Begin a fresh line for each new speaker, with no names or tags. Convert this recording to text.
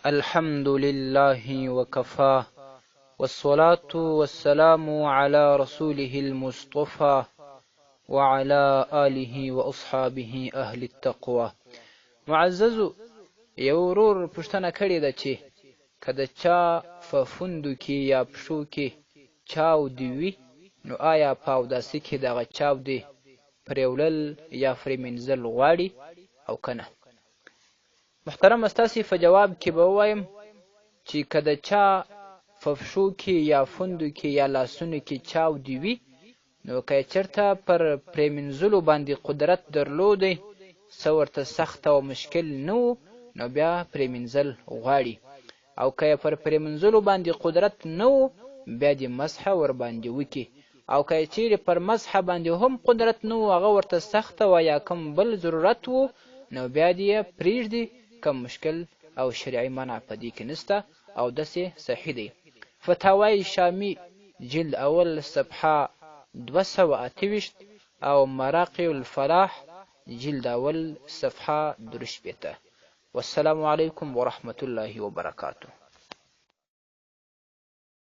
الحمد لله وكفى والصلاة والسلام على رسوله المصطفى وعلى آله وأصحابه أهل التقوى. معززو، یو ورور پوښتنه کړې ده چې که د چا په فوندو کې یا پښو کې چاودې وي، نو آیا په اوداسه کې دغه چاودې پرېوړل یا پرېمینځل غواړي او که نه؟ محترمه، ستاسې په جواب کې به ووایم چې که د چا په پښو کې یا فوندو کې یا لاسونو کې چاودې وي، نو که یې چېرته پر پرېمینځلو باندې قدرت درلودی، څه ورته سخت او مشکل نه وو، نو بیا پرېمینځل غواړي، او که یې پر پرېمنځلو باندې قدرت نه وو، بیا دې مسح ورباندې وکړي، او که یې چېرې پر مسح باندې هم قدرت نه وو، هغه ورته سخته وه یا کوم بل ضرورت وو، نو بیا دې یې پرېږدي، کوم مشکل او شرعي منع په دې کې نشته او داسې صحیح دی. فتاوی شامی جلد اول صفحه 228 او مراقي الفلاح جلد اول صفحه 63. والسلام علیکم ورحمة الله وبرکاته.